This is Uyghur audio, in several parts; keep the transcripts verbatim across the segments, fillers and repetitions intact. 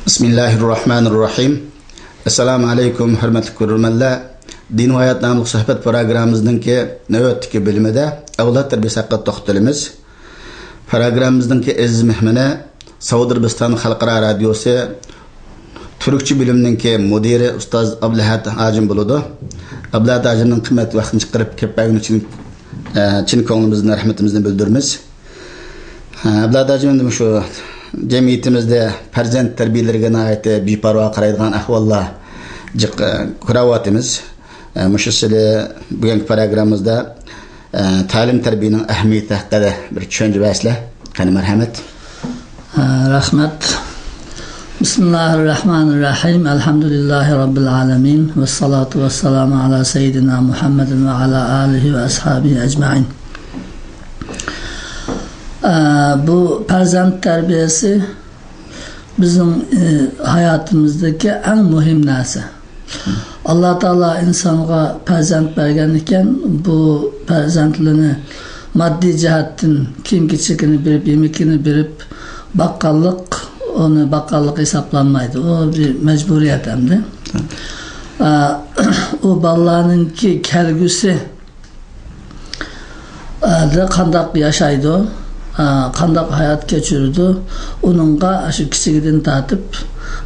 بىسمىللاھىررەھمانىررەھىم. ئەسسالامۇ ئەلەيكۇم، ھۆرمەتلىك كۆرۈرمەنلەر. دىن ۋە ھايات ناملىق سۆھبەت پروگراممىمىزنىڭكى نۆۋەتتىكى بۆلۈمىدە ئەۋلاد تەربىيەسى ھەققىدە توختىلىمىز. پروگراممىمىزنىڭكى ئەزىز مېھمىنى سەئۇدى ئەرەبىستان خەلقئارا رادىيوسى تۈركچە بۆلۈمىنىڭكى مۇدىرى ئۇستاز ئابلەھەت ھاجىم بولىدۇ. ئابلەھەت ھاجىمنىڭ قىممەت ۋاقتىنى چىقىرىپ كېلىپ بەرگىنى ئۈچۈن، ئە، چىن كۆڭلىمىزدىن رەھمىتىمىزنى بىلدۈرىمىز. ئە، ئابلەھەت ھاجىم، ئەمدى مۇشۇ جەمئىيىتىمىزدە پەرزەنت تەربىيەلىرىگە ناھايىتى بىپەرۋا قارايدىغان ئەھۋاللار جىق، ئە، كۆرۈۋاتىمىز. ئە، مۇشۇ سىلى بۈگۈنكى پروگراممىمىزدا، ئە، تەلىم تەربىيەنىڭ ئەھمىيىتى ھەققىدە بىر چۈشەنچە بەرسىلە. قېنى، مەرھەمەت. ئە، رەھمەت. بىسمىللاھىررەھمانىررەھىم. ئەلھەمدۇلىللاھى رەببىل ئالەمىن. ۋەسسالاتۇ ۋەسسالامۇ ئالا سەييىدىنا مۇھەممەدىن ۋە ئالا ئالىھى ۋە ئەسھابىھى ئەجمەئىن. ئە، بۇ پەرزەنت تەربىيەسى بىزنىڭ، ئى، ھاياتىمىزدىكى ئەڭ مۇھىم نەرسە. ئاللا تائالا ئىنسانغا پەرزەنت بەرگەن ئىكەن، بۇ پەرزەنتلىرىنى ماددىي جەھەتتىن كىيىم-كېچىكىنى بېرىپ، يېمىكىنى بېرىپ باققانلىق، ئۇنى باققانلىق ھېسابلانمايدۇ. ئۇ بىر مەجبۇرىيەت ئەمدى. ئا، ئۇ بالىلارنىڭكى كەلگۈسى، ئە، دە قانداق ياشايدۇ، ئە، قانداق ھايات كەچۈرىدۇ، ئۇنىڭغا شۇ كىچىكىدىن تارتىپ،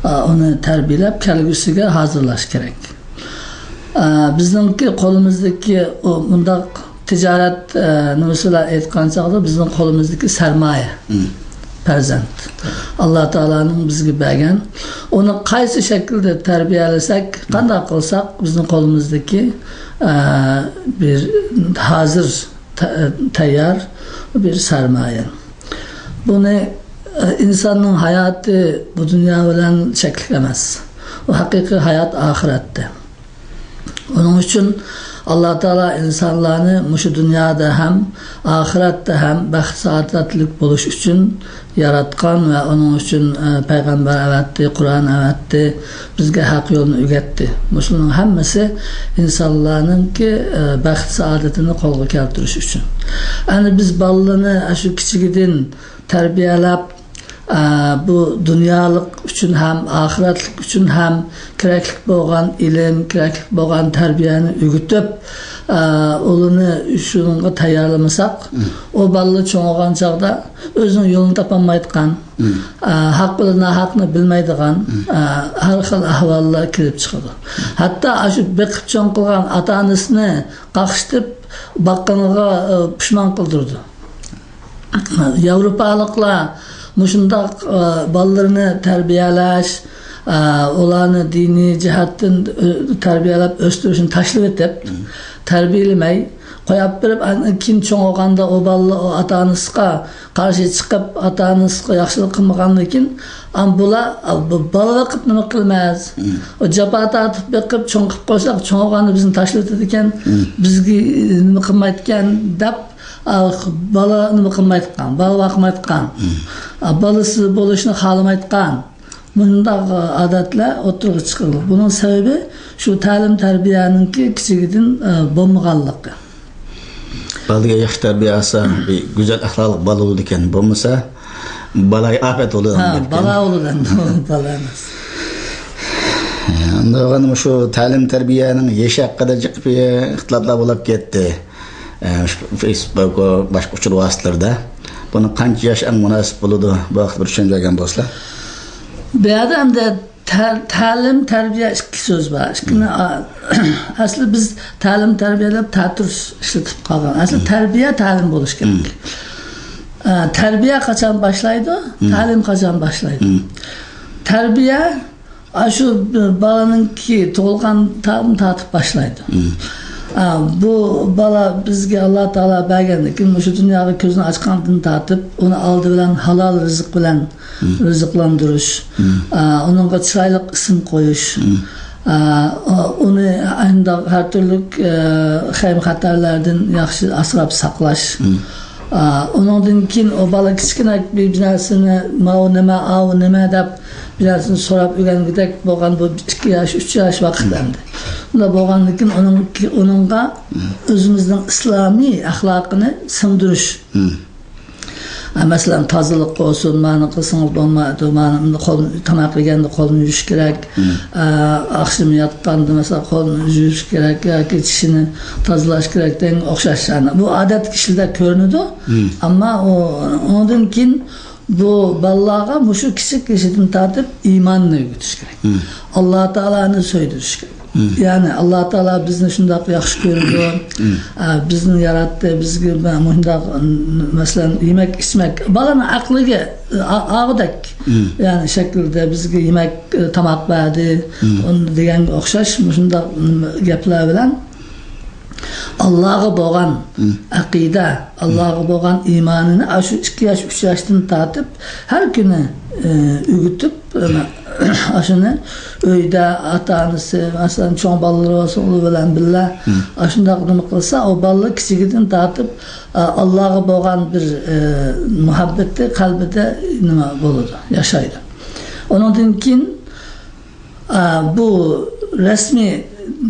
ئە، ئۇنى تەربىيەلەپ، كەلگۈسىگە ھازىرلاش كېرەك. ئە، بىزنىڭكى قولىمىزدىكى ئۇ مۇنداق تىجارەت، ئە، نېمىسى بىلەن ئېيتقان چاغدا بىزنىڭ قولىمىزدىكى سەرمايە. مم. پەرزەنت. ئاللا تائالانىڭ بىزگە بەرگەن. ئۇنى قايسى شەكىلدە تەربىيەلىسەك، قانداق قىلساق، بىزنىڭ قولىمىزدىكى، ئە، بىر ھازىر تە-، تەييار بىر سەرمايە. بۇنى، ئە، ئىنساننىڭ ھاياتى بۇ دۇنيا بىلەن چەكلىك ئەمەس. ئۇ ھەقىقىي ھايات ئاخىرەتتە. ئۇنىڭ ئۈچۈن ئاللا تائالا ئىنسانلارنى مۇشۇ دۇنيادا ھەم، ئاخىرەتتە ھەم بەخت-سائادەتلىك بولۇش ئۈچۈن ياراتقان ۋە ئۇنىڭ ئۈچۈن، ئە، پەيغەمبەر ئەۋەتتى، قۇرئان ئەۋەتتى، بىزگە ھەق يولنى ئۆگەتتى. مۇشۇنىڭ ھەممىسى ئىنسانلارنىڭكى، ئە، بەخت-سائادىتىنى قولغا كەلتۈرۈش ئۈچۈن. ئەنە بىز بالىلارنى ئاشۇ كىچىكىدىن تەربىيەلەپ، ئە، بۇ دۇنيالىق ئۈچۈن ھەم، ئاخىرەتلىك ئۈچۈن ھەم كېرەكلىك بولغان ئىلىم، كېرەكلىك بولغان تەربىيەنى ئۆگىتىپ، ئە، ئۇلارنى شۇنىڭغا تەييارلىمىساق، مم. ئۇ بالىلار چوڭ بولغان چاغدا ئۆزىنىڭ يولىنى تاپالمايدىغان، مم. ئە، ھەق بىلەن ناھەقنى بىلمەيدىغان، مم. ئە، ھەر خىل ئەھۋاللار كېلىپ چىقىدۇ. ھەتتا ئاشۇ بېقىپ چوڭ قىلغان ئاتا-ئانىسىنى قاقشىتىپ باققىنىغا، ئە، پۇشمان قىلدۇرىدۇ. ياۋروپالىقلار مۇشۇنداق، ئە، بالىلىرىنى تەربىيەلەش، ئە، ئۇلارنى دىنىي جەھەتتىن، ئۆ-، تەربىيەلەپ ئۆستۈرۈشنى تاشلىۋېتىپ، مم. تەربىيەلىمەي قويۇپ بېرىپ، ئاندىن كېيىن چوڭ بولغاندا ئۇ بالىلار ئۇ ئاتا-ئانىسىغا قارشى چىقىپ، ئاتا-ئانىسىغا ياخشىلىق قىلمىغاندىن كېيىن، ئەم، بۇلار، بۇ بالا بېقىپ نېمە قىلىمىز؟ مم. ئۇ جاپا تارتىپ بېقىپ چوڭ قىلىپ قويساق، چوڭ بولغاندا بىزنى تاشلىۋېتىدىكەن، مم. بىزگە نېمە قىلمايدىكەن دەپ، ئا، بالا نېمە قىلمايدىغان، بالا باقمايدىغان، مم. ئا، بالىسى بولۇشنى خالىمايدىغان، مۇنداق، ئا، ئادەتلەر ئوتتۇرىغا چىقىدۇ. بۇنىڭ سەۋەبى شۇ تەلىم-تەربىيەنىڭكى كىچىكىدىن، ئا، بولمىغانلىقى. بالىغا ياخشى تەربىيە ئالسا، بىر گۈزەل ئەخلاقلىق بالا بولىدىكەن. بولمىسا، بالاغا ئاپەت بولىدۇ ھە، ئەمدى. بالا بولىدۇ ئەمدى، بالا ئەمەس. ئەمدى مۇشۇ تەلىم-تەربىيەنىڭ يېشى ھەققىدە جىق بىر ئىختىلاپلار بولۇپ كەتتى. ئە، شۇ فېيسبۇك، باشقا ئۇچۇر ۋاسىتىلىرىدە. بۇنى قانچە ياش ئەڭ مۇناسىپ بولىدۇ؟ بۇ ھەقتە بىر چۈشەنچە بەرگەن بولسىلا. بۇ يەردە ئەمدى تە-، تەلىم، تەربىيە ئىككى سۆز بار. ئىككىنى، مم. ئا-، ئەسلى بىز تەلىم، تەربىيە دەپ تەتۈر ئىشلىتىپ قالغان. ئەسلى مم. تەربىيە، تەلىم بولۇش كېرەك. مم. ئا، تەربىيە قاچان باشلايدۇ؟ مم. تەلىم قاچان باشلايدۇ؟ مم. تەربىيە ئاشۇ بالىنىڭكى تۇغۇلغان تاغدىن تارتىپ باشلايدۇ. مم. ئا، بۇ بالا بىزگە ئاللا تائالا بەرگەندىن كېيىن، مۇشۇ دۇنياغا كۆزىنى ئاچقاندىن تارتىپ، ئۇنى ئالدى بىلەن ھالال رىزىق بىلەن مم. رىزىقلاندۇرۇش، مم. ئا، ئۇنىڭغا چىرايلىق ئىسىم قويۇش، مم. ئا، ئۇنى ئانداق ھەر تۈرلۈك، ئە، خەير-خەتەرلەردىن ياخشى ئاسراپ ساقلاش. مم. ئا، ئۇنىڭدىن كېيىن ئۇ بالا كىچىكىنە بىر، بىر نەرسىنى، ماۋۇ نېمە، ئاۋۇ نېمە دەپ، بىر نەرسىنى سوراپ ئۆگەنگۈدەك بولغان، بۇ ئىككى ياش، ئۈچ ياش ۋاقىت ئەمدى. شۇنداق بولغاندىن كېيىن ئۇنىڭ، ئۇنىڭغا مم. ئۆزىمىزنىڭ ئىسلامىي ئەخلاقىنى سىڭدۈرۈش. مم. مەسىلەن، تازىلىق بولسۇن، مانا قىلسىڭىز بولمايدۇ، مانا قول، تاماق يېگەندە قولنى يۇيۇش كېرەك، ئاخشىمى ياتقاندا، مەسىلەن، قولنى يۇيۇش كېرەك ياكى چىشىنى تازىلاش كېرەك دېگەنگە ئوخشاش. يەنى بۇ ئادەتتىكى ئىشلىردا كۆرۈنىدۇ، ئەمما ئۇ، ئۇنىڭدىن كېيىن بۇ بالىلارغا مۇشۇ كىچىك يېشىدىن تارتىپ ئىماننى ئۆگىتىش كېرەك. ئاللا تائالانى سۆيدۈرۈش كېرەك. يەنى ئاللا تائالا بىزنى شۇنداق ياخشى كۆرىدۇ، ئە، بىزنى ياراتتى، بىزگە مۇشۇنداق، مەسىلەن، يېمەك، ئىچمەك، بالىنىڭ ئەقلىگە، ئا-، ئاغۇدەك، يەنى شەكىلدە بىزگە يېمەك، تاماق بەردى، ئۇنى دېگەنگە ئوخشاش مۇشۇنداق گەپلەر بىلەن ئاللاغا بولغان ئەقىدە، ئاللاغا بولغان ئىمانىنى ئاشۇ ئىككى ياش، ئۈچ ياشتىن تارتىپ ھەر كۈنى، ئە، ئۆگىتىپ، ئە، ئاشۇنى ئۆيدە ئاتا-ئانىسى، مەسىلەن، چوڭ بالىلىرى بولسا ئۇلار بىلەن بىللە ئاشۇنداق نېمە قىلسا، ئۇ بالىلار كىچىكىدىن تارتىپ، ئە، ئاللاغا بولغان بىر، ئە، مۇھەببىتى قەلبىدە نېمە بولىدۇ، ياشايدۇ. ئۇنىڭدىن كېيىن ئا، بۇ رەسمىي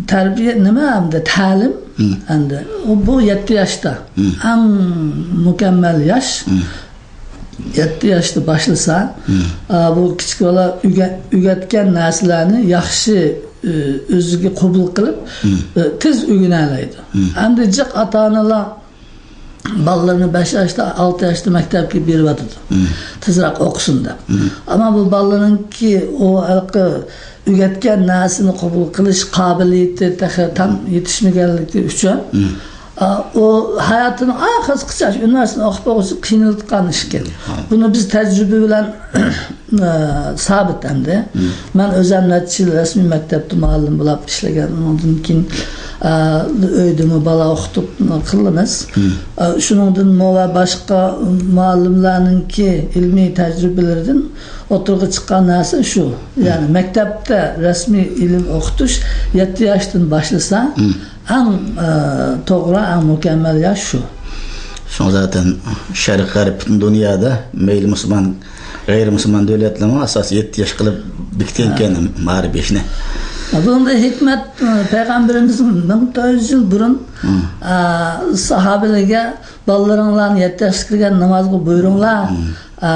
تەربىيە نېمە ئەمدى؟ تەلىم. ئەمدى بۇ يەتتە ياشتا. ئەڭ مۇكەممەل ياش. يەتتە ياشتا باشلىسا، ئا، بۇ كىچىك بالا ئۆگە-، ئۆگەتكەن نەرسىلەرنى ياخشى، ئۆ-، ئۆزىگە قوبۇل قىلىپ، ئۆ-، تېز ئۆگىنەلەيدۇ. ئەمدى جىق ئاتا-ئانىلار بالىلىرىنى بەش ياشتا، ئالتە ياشتا مەكتەپكە بېرىۋاتىدۇ. تېزرەك ئوقۇسۇن دەپ. ئەمما بۇ بالىلىرىنىڭكى ئۇ ھېلىقى ئۆگەتكەن نەرسىنى قوبۇل قىلىش قابىلىيىتى تېخى تام يېتىشمىگەنلىكى ئۈچۈن، ئا، ئۇ ھاياتىنىڭ ئاخىرقىچە ئۇنىۋېرسىتېتنى ئوقۇپ بولغۇچە قىينىلىدىغان ئىكەن. بۇنى بىز تەجرىبە بىلەن ئە، سابىت ئەمدى. مەن ئۆزۈم نەچچە يىل رەسمىي مەكتەپتە مۇئەللىم بولۇپ ئىشلىگەن. ئۇنىڭدىن كېيىن، ئە، ئۆيدىمۇ بالا ئوقۇتۇپ قىلىمىز. ئە، شۇنىڭدىنمۇ ۋە باشقا مۇئەللىملەرنىڭكى ئىلمىي تەجرىبىلىرىدىن ئوتتۇرىغا چىققان نەرسە شۇ. يەنى مەكتەپتە رەسمىي ئىلىم ئوقۇتۇش يەتتە ياشتىن باشلىسا، ئەڭ، ئە، توغرا، ئەڭ مۇكەممەل ياش شۇ. شۇڭا زاتەن شەرق غەرب پۈتۈن دۇنيادا مەيلى مۇسۇلمان، غەيرىي مۇسۇلمان دۆلەتلەرمۇ ئاساسىي يەتتە ياش قىلىپ بېكىتكەنكەن مائارىپ ئىشىنى. بۇنىڭدا ھېكمەت، ئە، پەيغەمبىرىمىز مىڭ تۆت يۈز يىل بۇرۇن، ئە، ساھابىلەرگە بالىلىرىڭلارنى يەتتە ياشقا كىرگەن نامازغا بۇيرۇڭلار. ئە،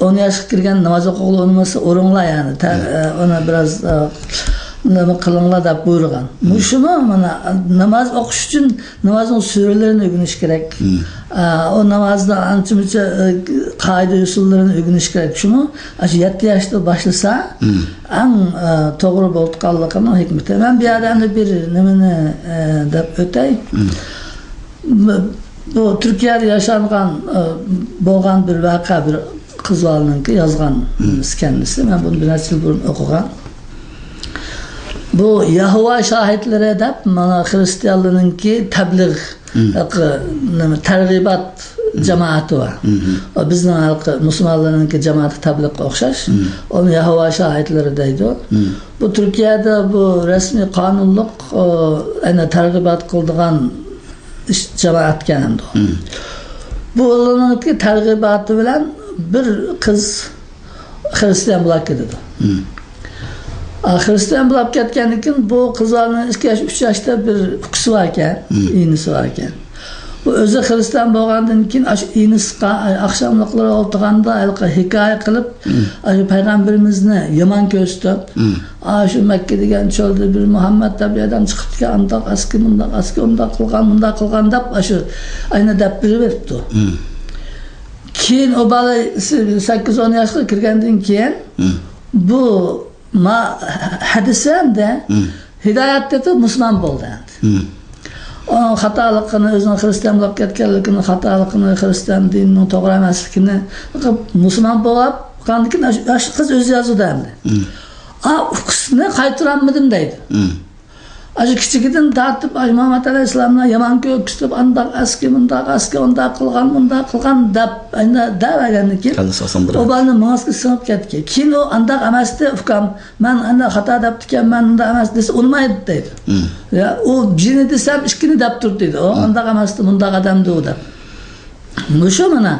ئون ياشقا كىرگەن ناماز ئوقۇغىلى ئۇنىمىسا ئۇرۇڭلار، يەنى، تە-، ئە، ئۇنى بىراز، ئە، نېمە قىلىڭلار دەپ بۇيرۇغان. مۇشۇمۇ مانا ناماز ئوقۇش ئۈچۈن نامازنىڭ سۈرىلىرىنى ئۆگىنىش كېرەك. ئە، ئۇ نامازدا ئانچە-مۇنچە، ئە، قائىدە-ئۇسۇللىرىنى ئۆگىنىش كېرەك. شۇمۇ ئاشۇ يەتتە ياشتا باشلىسا، ئەڭ، ئە، توغرا بولىدىغانلىقىنىڭ ھېكمىتى. مەن بۇ يەردە ئەمدى بىر نېمىنى، ئە، دەپ ئۆتەي. بۇ، بۇ تۈركىيەدە ياشانغان، ئە، بولغان بىر ۋەقە، بىر قىز بالىنىڭكى يازغان نېمىسى كەلمىسى. مەن بۇنى بىر نەچچە يىل بۇرۇن ئوقۇغان. بۇ يەھۋا شاھىتلىرى دەپ، مانا، خىرىستىيانلارنىڭكى تەبلىغ، ھېلىقى، نېمە، تەرغىبات جامائىتى بار. ئۇ بىزنىڭ ھېلىقى مۇسۇلمانلارنىڭكى جامائىتى تەبلىغقا ئوخشاش. ئۇنى يەھۋا شاھىتلىرى دەيدۇ. بۇ تۈركىيەدە بۇ رەسمىي قانۇنلۇق، ئۇ، ئەنە تەرغىبات قىلىدىغان ئىش جامائەتكەن ئەمدى. بۇلارنىڭكى تەرغىباتى بىلەن بىر قىز خىرىستىيان بولاپ كېتىدۇ. ئا، خىرىستىيان بولاپ كەتكەندىن كېيىن بۇ قىزلارنىڭ ئىككى ياش، ئۈچ ياشتا بىر ئۇكىسى باركەن، ئىنىسى باركەن. بۇ ئۆزى خىرىستىيان بولغاندىن كېيىن ئاشۇ ئىنىسىغا ئاخشاملىقلىرى ئولتۇرغاندا ھېلىقى ھېكايە قىلىپ، ئاشۇ پەيغەمبىرىمىزنى يامان كۆرسىتىپ، ئاشۇ مەككە دېگەن چۆلدە بىر مۇھەممەد دەپ بىر ئادەم چىقىپتىكەن، ئانداق ئەسكى، مۇنداق ئەسكى، ئۇنداق قىلغان، مۇنداق قىلغان دەپ، ئاشۇ ئەينە دەپ بېرىۋېرىپتۇ. كېيىن ئۇ بالا سەككىز ئون ياشقا كىرگەندىن كېيىن، بۇ ما-، ھەدىسى ئەمدى ھىدايەت تېپىپ مۇسۇلمان بولدى ئەمدى. ئۇنىڭ خاتالىقىنى، ئۆزىنىڭ خىرىستىيان بولۇپ كەتكەنلىكىنى، خاتالىقىنى، خىرىستىيان دىنىنىڭ توغرا ئەمەسلىكىنى مۇسۇلمان بولۇپ قالغاندىن كېيىن ئاشۇ، ئاشۇ قىز ئۆزى يازىدۇ ئەمدى. ئا، ئۇكىسىنى قايتۇرالمىدىم دەيدۇ. ئاشۇ كىچىكىدىن تارتىپ، ئاشۇ مۇھەممەد ئەلەيھىسسالامنى يامان كۆرسىتىپ، ئانداق ئەسكى، مۇنداق ئەسكى، ئۇنداق قىلغان، مۇنداق قىلغان دەپ، ئەنە دەۋەرگەندىن كېيىن، كاللىسى ئاسان بىر ئۇ بالىنىڭ مېڭىسىگە سىڭىپ كەتكەن. كېيىن ئۇ ئانداق ئەمەستى، ئۇكام، مەن ئەنە خاتا دەپتىكەنمەن، ئۇنداق ئەمەس دېسە، ئۇنىمايدۇ دەيدۇ. يا، ئۇ بىرنى دېسەم، ئىككىنى دەپ تۇردى دەيدۇ. ئۇ ئانداق ئەمەستى، مۇنداق ئادەمدى ئۇ دەپ. مۇشۇ مانا،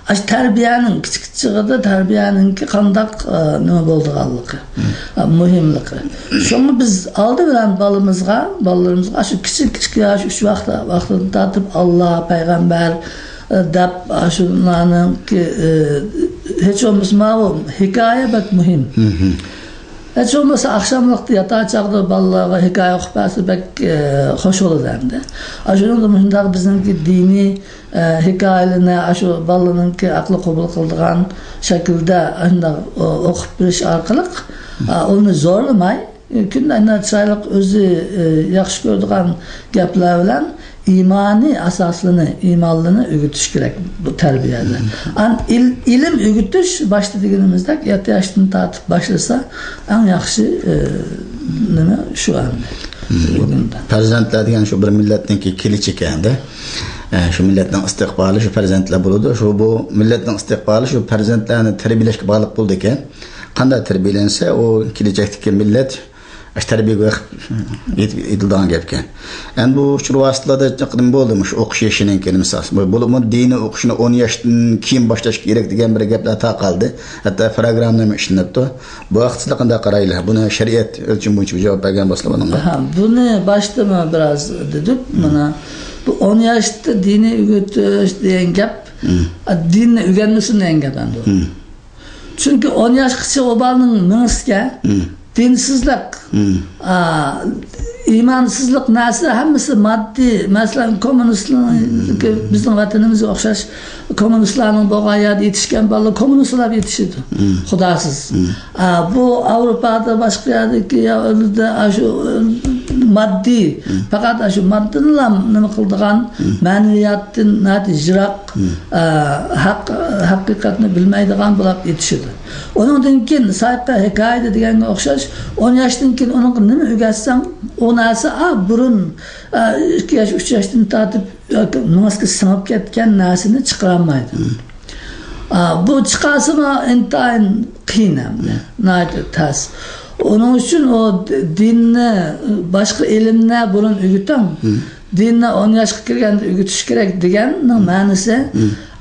ئاشۇ تەربىيەنىڭ، كىچىك چېغىدا تەربىيەنىڭكى قانداق، ئە، نېمە بولىدىغانلىقى، ئە، مۇھىملىقى. شۇڭا بىز ئالدى بىلەن بالىمىزغا، بالىلىرىمىزغا شۇ كىچىك، كىچىك ياش، ئۈچ ۋاقىت، ۋاقتىدىن تارتىپ ئاللا، پەيغەمبەر، دەپ، ئاشۇلارنىڭكى، ئى، ھېچ بولمىسا ماۋۇ ھېكايە بەك مۇھىم. ھېچ بولمىسا ئاخشاملىقتا ياتار چاغدا بالىلارغا ھېكايە ئوقۇپ بەرسە بەك، ئى، خوش بولىدۇ ئەمدى. ئاشۇنىڭدا مۇشۇنداق بىزنىڭكى دىنىي، ئى، ھېكايىلىرىنى ئاشۇ بالىنىڭكى ئەقلى قوبۇل قىلىدىغان شەكىلدە ئاشۇنداق ئو-، ئوقۇپ بېرىش ئارقىلىق، ئا، ئۇنى زورلىماي، كۈندە ئەنە چىرايلىق ئۆزى، ئى، ياخشى كۆرىدىغان گەپلەر بىلەن ئىمانىي ئاساسلىرىنى، ئىمانلىرىنى ئۆگىتىش كېرەك بۇ تەربىيەدە. ئان-، ئىل-، ئىلىم ئۆگىتىش باشتا دېگىنىمىزدەك يەتتە ياشتىن تارتىپ باشلىسا ئەڭ ياخشى، ئى، نېمە شۇ ئەمدى. بۈگۈندە. پەرزەنتلەر دېگەن شۇ بىر مىللەتنىڭكى كېلىچىكى ئەمدى. ئە، شۇ مىللەتنىڭ ئىستىقبالى شۇ پەرزەنتلەر بولىدۇ. شۇ بۇ مىللەتنىڭ ئىستىقبالى شۇ پەرزەنتلەرنى تەربىيەلەشكە باغلىق بولىدىكەن. قانداق تەربىيەلەنسە، ئۇ كېلەچەكتىكى مىللەت ئاشۇ تەربىيەگە يېتىپ، يېتىلىدىغان گەپكەن. ئەمدى بۇ ئۇچۇر ۋاسىتىلەردە چىقىم بولدى، مۇشۇ ئوقۇش يېشىنىڭكى نېمىسى. بولۇپمۇ دىنىي ئوقۇشنى ئون ياشتىن كېيىن باشلاش كېرەك دېگەن بىر گەپلەر تارقالدى. ھەتتا پىروگراممىمۇ ئىشلىنىپتۇ. بۇ ھەقتە سىلەر قانداق قارايلى؟ بۇنى شەرىئەت ئۆلچىمى بويىچە بىر جاۋاب بەرگەن بولسىلا بۇنىڭغا. ھە، بۇنى باشتىمۇ بىراز دېدۇق. مانا بۇ ئون ياشتا دىنىي ئۆگىتىش دېگەن گەپ، ئا، دىننى ئۆگەنمىسۇن دېگەن گەپ ئەمدى. چۈنكى ئون ياشقىچە ئۇ بالىنىڭ مېڭىسىگە دىنسىزلىق، ئا، ئىمانسىزلىق نەرسە ھەممىسى ماددىي. مەسىلەن، كوممۇنىستلارنىڭ بىزنىڭ ۋەتىنىمىزگە ئوخشاش كوممۇنىستلارنىڭ بولغان يەردە يېتىشكەن بالىلار كوممۇنىستلار بولۇپ يېتىشىدۇ. خۇداسىز. ئا، بۇ ئاۋروپادا، باشقا يەردىكى يا ئۆلىدە، ئاشۇ، ئە، ماددىي، پەقەت ئاشۇ ماددىنىلا نېمە قىلىدىغان، مەنىۋىياتتىن ناھايىتى يىراق، ئە، ھەق، ھەقىقەتنى بىلمەيدىغان بولۇپ يېتىشىدۇ. ئۇنىڭدىن كېيىن سايقا ھېكايىدە دېگەنگە ئوخشاش، ئون ياشتىن كېيىن ئۇنىڭغا نېمە ئۆگەتسەڭ، ئۇ نەرسە، ئا، بۇرۇن، ئە، ئىككى ياش، ئۈچ ياشتىن تارتىپ ياكى مېڭىسىگە سىڭىپ كەتكەن نەرسىنى چىقىرالمايدۇ. ئا، بۇ چىقارسىمۇ ئىنتايىن قىيىن ئەمدى، ناھايىتى تەس. ئۇنىڭ ئۈچۈن ئۇ د-، دىننى، باشقا ئىلىمنى بۇرۇن ئۆگىتىڭ. دىننى ئون ياشقا كىرگەندە ئۆگىتىش كېرەك دېگەننىڭ مەنىسى،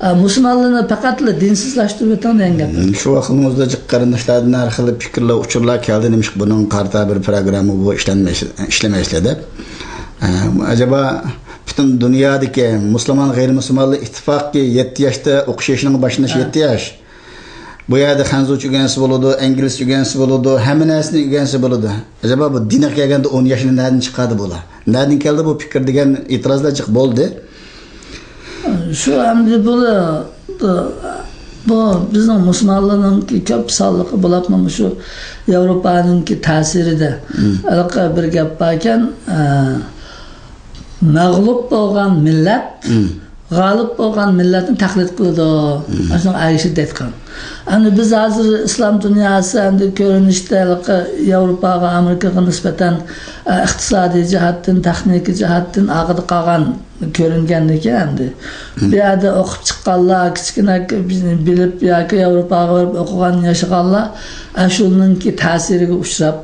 ئا، مۇسۇلمانلارنى پەقەتلا دىنسىزلاشتۇرۇۋېتىڭ دېگەن گەپ. شۇ ۋاقىتنىڭ ئۆزىدە جىق قېرىنداشلاردىن ھەر خىل پىكىرلەر، ئۇچۇرلار كەلدى، نېمىشقا بۇنىڭغا قارىتا بىر پىروگرامما بۇ ئىشلەنمەي-، ئىشلىمەيسىلەر دەپ. ئە، ئەجەبا پۈتۈن دۇنيادىكى مۇسۇلمان، غەيرىي مۇسۇلمانلار ئىتتىپاقى يەتتە ياشتا ئوقۇش يېشىنىڭ باشلىنىشى، يەتتە ياش. بۇ يەردە خەنزۇچە ئۆگەنسە بولىدۇ، ئىنگلىزچە ئۆگەنسە بولىدۇ، ھەممە نەرسىنى ئۆگەنسە بولىدۇ. ئەجەبا بۇ دىنغا كەلگەندە ئون ياشنى نەدىن چىقاردى بۇلار؟ نەدىن كەلدى بۇ پىكىر دېگەن ئېتىرازلار جىق بولدى. شۇ ئەمدى بۇ، بۇ بىزنىڭ مۇسۇلمانلارنىڭكى كۆپ سانلىقى بولۇپمۇ شۇ ياۋروپانىڭكى تەسىرىدە ھېلىقى بىر گەپ باركەن، ئە، مەغلۇپ بولغان مىللەت غالىب بولغان مىللەتنى تەقلىد قىلىدۇ. ئاشۇنىڭغا ئەگىشىپ دەيدىغان. ئەمدى بىز ھازىر ئىسلام دۇنياسى ئەمدى كۆرۈنۈشتە ھېلىقى ياۋروپاغا، ئامېرىكىغا نىسبەتەن، ئە، ئىقتىسادىي جەھەتتىن، تېخنىكا جەھەتتىن ئارقىدا قالغان كۆرۈنگەندىكىن ئەمدى. بۇ يەردە ئوقۇپ چىققانلار، كىچىككىنە بىلىپ ياكى ياۋروپاغا بېرىپ ئوقۇغان، ياشىغانلار ئاشۇنىڭكى تەسىرىگە ئۇچراپ،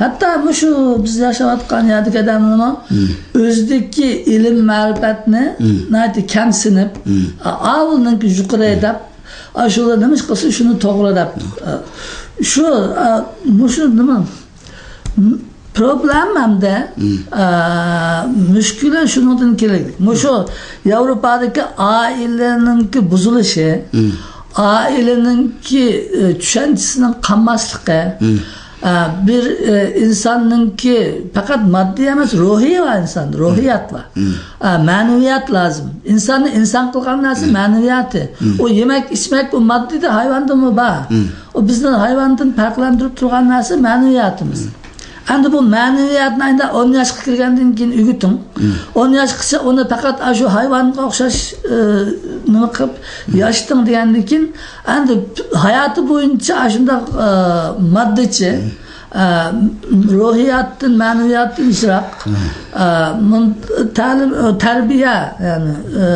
ھەتتا مۇشۇ بىز ياشاۋاتقان يەردىكى ئادەملەرمۇ ئۆزىدىكى ئىلىم مەرىپەتنى ناھايىتى كەمسىنىپ، ئاۋۇلنىڭكى يۇقىرى دەپ، ئاشۇلار نېمە ئىش قىلسا شۇنى توغرا دەپ، شۇ، مۇشۇ نېمە، پروبلېما ھەمدە، مۈشكۈلە شۇنىڭدىن كېلىدۇ. مۇشۇ ياۋروپادىكى ئائىلىنىڭكى بۇزۇلۇشى، ئائىلىنىڭكى، چۈشەنچىسىنىڭ قالماسلىقى، بىر، ئىنساننىڭكى پەقەت ماددىي ئەمەس، روھى بار ئىنساندا، روھىيات بار. مەنىۋىيات لازىم. ئىنساننى ئىنسان قىلغان نەرسە مەنىۋىياتى. ئۇ يېمەك، ئىچمەك، ئۇ ماددىيدا ھايۋاندىمۇ بار. ئۇ بىزنى ھايۋاندىن پەرقلەندۈرۈپ تۇرغان نەرسە مەنىۋىياتىمىز. ئەمدى بۇ مەنىۋىيەتنى ئەمدى ئون ياشقا كىرگەندىن كېيىن ئۆگىتىڭ. ئون ياشقىچە ئۇنى پەقەت ئاشۇ ھايۋانغا ئوخشاش، ئى، نېمە قىلىپ ياشىتىڭ دېگەندىن كېيىن، ئەمدى ھاياتى بويىچە ئاشۇنداق، ئى، ماددىچى، ئى، روھىياتتىن، مەنىۋىياتتىن يىراق، ئى، مۇن-، تەلىم، ئى، تەربىيە، يەنى، ئى،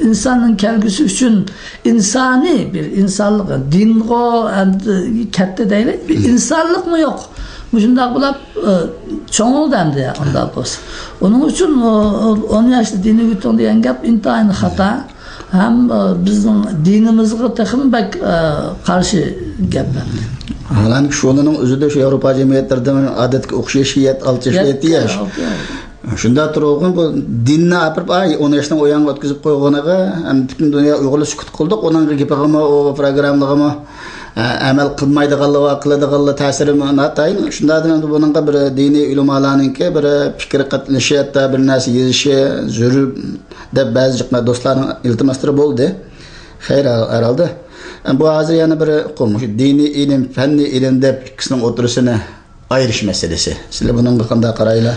ئىنساننىڭ كەلگۈسى ئۈچۈن ئىنسانىي بىر ئىنسانلىق، دىنغۇ ئەمدى كەتتى دەيلى، بىر ئىنسانلىقمۇ يوق. مۇشۇنداق بولۇپ، ئى، چوڭ بولدى ئەمدى، ئۇنداق بولسا. ئۇنىڭ ئۈچۈن ئۇ، ئۇ، ئون ياشتا دىن ئۆگىتىڭ دېگەن گەپ ئىنتايىن خاتا. ھەم، ئى، بىزنىڭ دىنىمىزغا تېخىمۇ بەك، ئى، قارشى گەپ ئەمدى. ھالانكى شۇلارنىڭ ئۆزىدە شۇ ياۋروپا جەمئىيەتلىرىدە ئادەتتىكى ئوقۇش يېشى يەت-، ئالتە ياش، يەتتە ياش. ئالتە ياش. شۇنداق تۇرغۇن بۇ دىننى ئاپىرىپ، ئاي، ئون ياشنى ئويۇنغا ئۆتكۈزۈپ قويغىنىغا، ھەم پۈتۈن دۇنيا ئۇيغۇرلار سۈكۈت قىلدۇق، ئۇنىڭ گېپىغىمۇ، ئۇ پروگراممىغىمۇ، ئە، ئەمەل قىلمايدىغانلار ۋە قىلىدىغانلار تەسىرىمۇ ناتايىن. شۇنداقتىن ئەمدى بۇنىڭغا بىر دىنىي ئۆلىمالارنىڭكى بىر پىكىر قاتنىشى، ھەتتا بىر نەرسە يېزىشى زۆرۈر دەپ بەزى جىق-، دوستلارنىڭ ئىلتىماسلىرى بولدى. خەير، ھەرھالدا. بۇ ھازىر يەنە بىر، مۇشۇ دىنىي ئىلىم، پەننىي ئىلىم دەپ ئىككىسىنىڭ ئوتتۇرىسىنى ئايرىش مەسىلىسى. سىلەر بۇنىڭغا قانداق قارايلا؟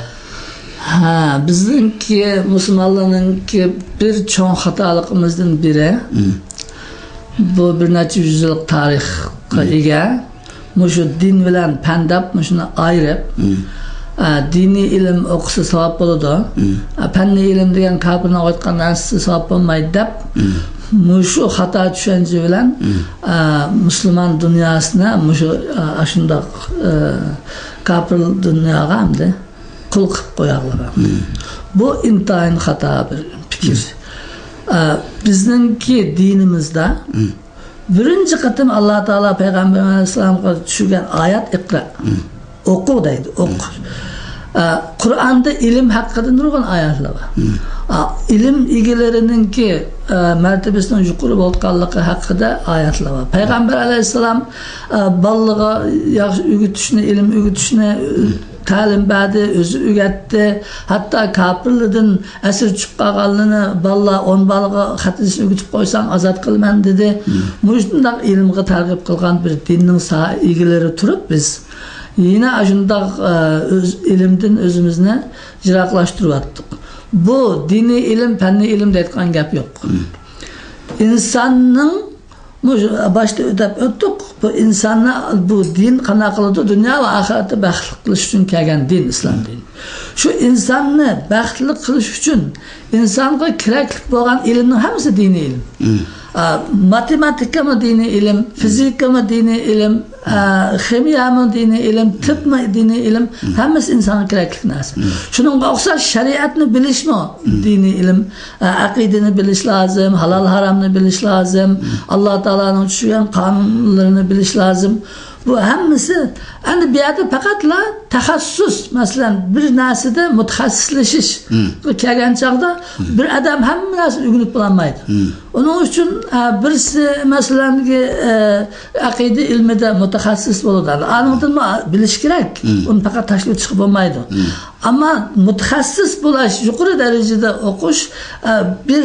ھە، بىزنىڭكى مۇسۇلمانلارنىڭكى بىر چوڭ خاتالىقىمىزدىن بىرى، مم. بۇ بىر نەچچە يۈز يىللىق تارىخقا مم. ئىگە. مۇشۇ دىن بىلەن پەن دەپ مۇشۇنى ئايرىپ، مم. ئە، دىنىي ئىلىم ئوقۇسا ساۋاب بولىدۇ. مم. ئە، پەننىي ئىلىم دېگەن كاپىرنىڭ ئوقۇتقان نەرسىسى ساۋاب بولمايدۇ دەپ، مم. مۇشۇ خاتا چۈشەنچە بىلەن، مم. ئە، مۇسۇلمان دۇنياسىنى مۇشۇ، ئە، ئاشۇنداق، ئە، كاپىر دۇنياغا ئەمدى قۇل قىلىپ قوياغلىغان. مم. بۇ ئىنتايىن خاتا بىر پىكىر. مم. ئە، بىزنىڭكى دىنىمىزدا مم. بىرىنچى قېتىم ئاللا تائالا پەيغەمبەر ئەلەيھىسسالامغا چۈشۈرگەن ئايەت ئىقرا. مم. ئوقۇ دەيدۇ، ئوقۇ. مم. ئە، قۇرئاندا ئىلىم ھەققىدە نۇرغۇن ئايەتلەر بار. مم. ئە، ئىلىم ئىگىلىرىنىڭكى، ئە، مەرتىۋىسىنىڭ يۇقىرى بولغانلىقى ھەققىدە ئايەتلەر بار. پەيغەمبەر ئەلەيھىسسالام، ئە، بالىلىرىغا ياخشى ئۆگىتىشنى، ئىلىم ئۆگىتىشنى، مم. تەلىم بەردى، ئۆزى ئۆگەتتى. ھەتتا كاپىرلىرىدىن ئەسىر چۈشۈپ قالغانلىرىنى بالىلار، ئون بالىغا خەت يېزىشنى ئۆگىتىپ قويساڭ، ئازاد قىلىمەن دېدى. مم. مۇشۇنداق ئىلىمغا تەرغىب قىلغان بىر دىننىڭ سا-، ئىگىلىرى تۇرۇپ، بىز يەنە ئاشۇنداق، ئە، ئۆز، ئىلىمدىن ئۆزىمىزنى يىراقلاشتۇرۇۋاتتۇق. بۇ دىنىي ئىلىم، پەننىي ئىلىم دەيدىغان گەپ يوق. مم. ئىنساننىڭ مۇشۇ باشتا دەپ ئۆتتۇق. بۇ ئىنساننى بۇ دىن قانداق قىلىدۇ؟ دۇنيا ۋە ئاخىرەتتە بەختلىك قىلىش ئۈچۈن كەلگەن دىن، ئىسلام دىنى. شۇ ئىنساننى بەختلىك قىلىش ئۈچۈن ئىنسانغا كېرەكلىك بولغان ئىلىمنىڭ ھەممىسى دىنىي ئىلىم. مم. ئا، ماتېماتىكىمۇ دىنىي ئىلىم، فىزىكىمۇ دىنىي ئىلىم، ئا، خىمىيەمۇ دىنىي ئىلىم، تىبمۇ دىنىي ئىلىم، مم. ھەممىسى ئىنسانغا كېرەكلىك نەرسە. مم. شۇنىڭغا ئوخشاش شەرىئەتنى بىلىشمۇ مم. دىنىي ئىلىم. ئە، ئەقىدىنى بىلىش لازىم، ھالال ھارامنى بىلىش لازىم، مم. ئاللا تائالانىڭ چۈشۈرگەن قانۇنلىرىنى بىلىش لازىم. بۇ ھەممىسى، ئەمدى بۇ يەردە پەقەتلا تەخەسسۇس، مەسىلەن، بىر نەرسىدە مۇتەخەسسىسلىشىش مم. كەلگەن چاغدا مم. بىر ئادەم ھەممە نەرسىنى ئۆگىنىپ بولالمايدۇ. مم. ئۇنىڭ ئۈچۈن، ئە، بىرسى، مەسىلەن، ئە، ئەقىدە ئىلمىدا مۇتەخەسسىس بولىدۇ. ئاندىن بىلىش كېرەك. مم. ئۇنى پەقەت تاشلىۋېتىشقا بولمايدۇ. مم. ئەمما مۇتەخەسسىس بولاش، يۇقىرى دەرىجىدە ئوقۇش، ئە، بىر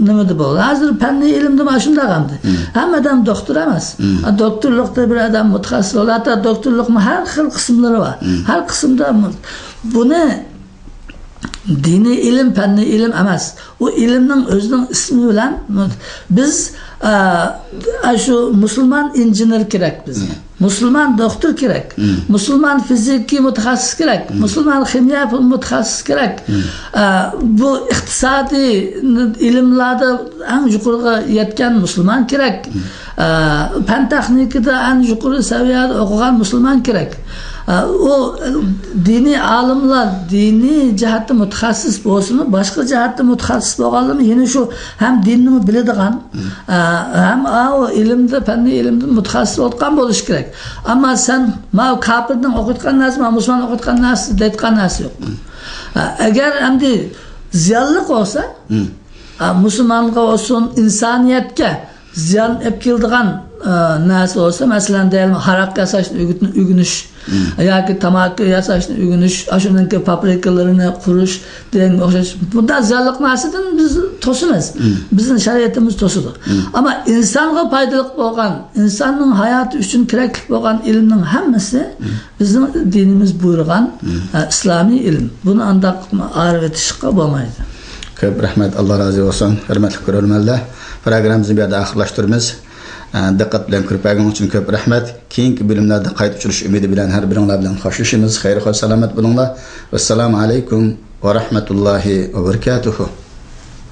نېمىدە بولىدۇ. ھازىر پەننىي ئىلىمدە مانا شۇنداق ئەمدى. مم. ھەممە ئادەم دوختۇر ئەمەس. مم. ئە، دوختۇرلۇقتا بىر ئادەم مۇتەخەسسىس بولىدۇ. ھەتتا دوختۇرلۇقمۇ ھەر خىل قىسىملىرى بار. مم. ھەر قىسىمدا مۇ-، بۇنى دىنىي ئىلىم، پەننىي ئىلىم ئەمەس. ئۇ ئىلىمنىڭ ئۆزىنىڭ ئىسمى بىلەن بىز، ئە، ئە، شۇ مۇسۇلمان ئىنژېنېر كېرەك بىزگە. مم. مۇسۇلمان دوختۇر كېرەك. مم. مۇسۇلمان فىزىكىي مۇتەخەسسىس كېرەك. مم. مۇسۇلمان خىمىيە مۇتەخەسسىس كېرەك. مم. ئە، بۇ ئىقتىسادىي ئىلىملاردا ئەڭ يۇقىرىغا يەتكەن مۇسۇلمان كېرەك. مم. ئە، پەن تېخنىكىدا ئەڭ يۇقىرى سەۋىيەدە ئوقۇغان مۇسۇلمان كېرەك. ئە، ئۇ دىنىي ئالىملار دىنىي جەھەتتە مۇتەخەسسىس بولسىمۇ، باشقا جەھەتتە مۇتەخەسسىس بولغانلىرىمۇ يەنە شۇ ھەم دىننىمۇ بىلىدىغان، ئە، ھەم ئاۋۇ ئىلىمدە، پەننىي ئىلىمدە مۇتەخەسسىس بولغان بولۇشى كېرەك. ئەمما سەن ماۋۇ كاپىرنىڭ ئوقۇتقان نەرسە، ماۋۇ مۇسۇلمان ئوقۇتقان نەرسە دەيدىغان نەرسە يوق. ئە، ئەگەر ئەمدى زىيانلىق بولسا، ئە، مۇسۇلمانغا بولسۇن، ئىنسانىيەتكە زىيان ئېلىپ كېلىدىغان، ئە، نەرسە بولسا، مەسىلەن، دەيلى، ھاراق ياساشنى ئۆگىتىنى ئۆگىنىش، ياكى تاماكا ياساشنى ئۆگىنىش، ئاشۇنىڭكى فابرىكىلىرىنى قۇرۇش دېگەنگە ئوخشاش بۇنداق زىيانلىق نەرسىدىن بىز توسىمىز. بىزنىڭ شەرىئىتىمىز توسىدۇ. ئەمما ئىنسانغا پايدىلىق بولغان، ئىنساننىڭ ھاياتى ئۈچۈن كېرەكلىك بولغان ئىلىمنىڭ ھەممىسى بىزنىڭ دىنىمىز بۇيرۇغان، ئە، ئىسلامىي ئىلىم. بۇنى ئانداق ئايرىۋېتىشقا بولمايدۇ. كۆپ رەھمەت، ئاللا رازى بولسۇن. ھۆرمەتلىك كۆرۈرمەنلەر، پروگراممىمىزنى بۇ يەردە ئاخىرلاشتۇرىمىز. ئە، دىققەت بىلەن كۆرۈپ بەرگىنىڭ ئۈچۈن كۆپ رەھمەت. كېيىنكى بۆلۈملەردە قايتا ئۇچرىشىش ئۈمىدى بىلەن ھەر بىرىڭلار بىلەن خوشلىشىمىز. خەير خوش سالامەت بولۇڭلار. ۋەسسالامۇ ئەلەيكۇم ۋە رەھمەتۇللاھى ۋە بەرىكاتۇھۇ.